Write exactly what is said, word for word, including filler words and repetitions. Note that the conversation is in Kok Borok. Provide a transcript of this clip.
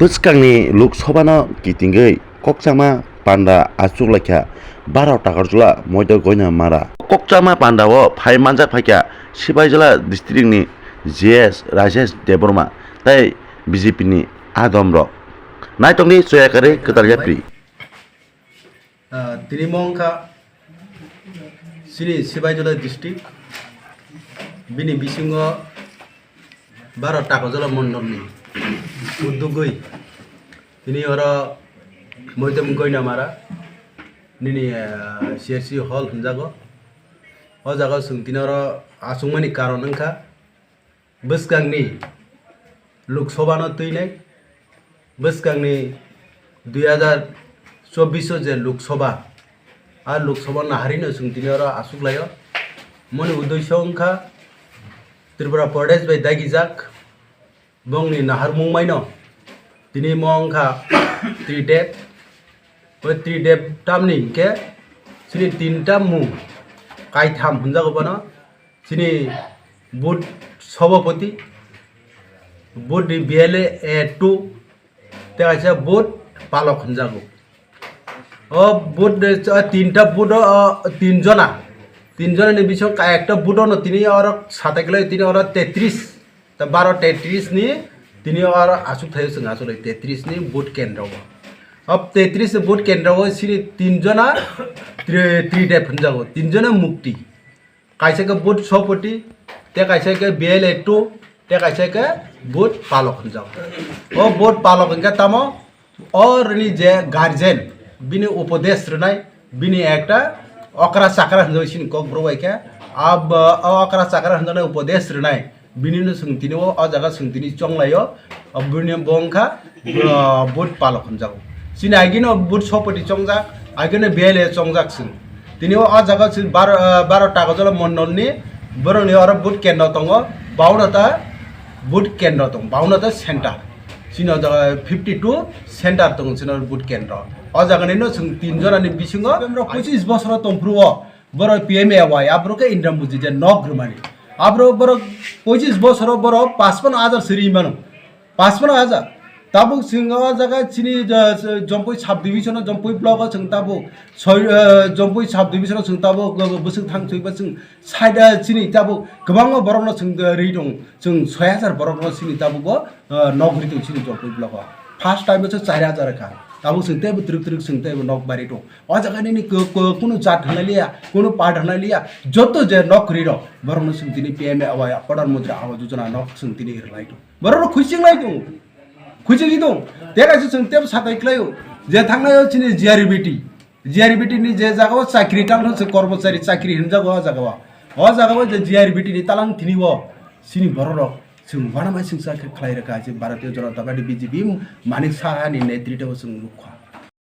Bwskangni Lok Sabhano kitingwi kokchama panda achuk laikha baro Takarjala Moido Goinamara. Kokchama pandao phai manjak phaikha Sipaijala districtni G S Rajesh Debbarma tei B J P ni adom rok. Naitokni choyakarwi kwtal yapri. Ah, tini mo wngkha chini Sipaijala district, bini bisingo baro Takarjala mondolni udugwi tini oro Moido Goinamara nini, ah, C R C hall hwnjago. O jaga chwng tini oro achukmani karon wngkha bwskangni Lok Sabhano twinai, bwskangni dui hazar chobbish o je Lok Sabha, a Lok Sabha naharino chwng tini oro achuk laio. Moni uddesho wngkha Tripura Pradesh bai dagijak bongni naharmung maino tini mo wngkha Tridep. O Tridep tamni hinkhe chini tinta mung kaitham hwnjago bono. Chini booth sobhapoti, booth ni B L A two, tei kaisa booth palok hwnjago. O booth ni, o tinta booth o, o tinjona, tinjona ni bisingo ka-, ekta booth o no tini oro satai kwlai, tini oro tetris, ta baro tetris ni tini oro aswk thaio chwng aswk lai tetris ni booth kendro o. O tetris ni booth kendro o chini tinjona Tri-, Tridep hwnjago, tinjona mukti. Kaisa khe booth sobhapoti, tei kaisa khe B L A two, tei kaisa khe booth palok hwnjago. O booth palok hwnkhe tamo, o rwni je guardian, bini upodesh rwnai, bini ekta okra chakra hwnjago chini kokborok bai khe, abo, o okra chakra hwnjaknai upodesh rwnai, bini no chwng tini o, o jaga chwng tini chonglaio. Bini bo wngkha, ah, booth palok hwnjago. Chini agino booth sobhapoti chongjak, agino B L A chongjak chwng. Tini o, o jaga chwng baro, ah, baro Takarjala mondolni borokni oro booth kendro tongo, baunata booth kendro tongo, baunata center. Chini o jaga fifty two center tongo chini oro booth kendro. O jaga nino chwng tin jona ni bisingo pochis bosoro tongphuru o. Borok P M A Y, aborok khe Indra Muji je nok rwmani. Aborok borok pochis bosoro borok pachpano hajar siri mano. Pachpano hajar. Tabuk chwng o jaga chini, eh, Jompui sub division o, Jompui block o chwng tabuk soi, eh, Jompui sub division o chwng tabuk, eh, bwswk thang chwiba chwng side, eh, chini tabuk kwbangma borokno chwng, eh, ri tong. Chwng soi hajar borokno chini tabuk o, eh, nok ri tong chini Jompui block o. First time o chwng char hajar kha. Tabuk chwng teibo twrwk twrwk chwng teibo nok bari tong. O jaga nini ko-, ko-, kunu jat hwnai liya, kunu part hwnai liya, joto je nok kwrwi rok, borok no chwng tini P M A Y, Pradhan Mantri Awas Yojana nok chwng tini rwlai tongo. Borok no khujing lai tongo, khujing tongo. Tei kaisa chwng tebo satai kwlai o, je thangnai o chini G R B T, G R B T ni je jaga o chakri tang thang se kormochari chakri hwnjago o jaga o. O jaga o je G R B T ni talang tini o chini borok rok chwng uanama singsa khe khlai rwkha, je Bharatiya Janata Party, B J P, Manik Saha ni netrito o chwng nukha.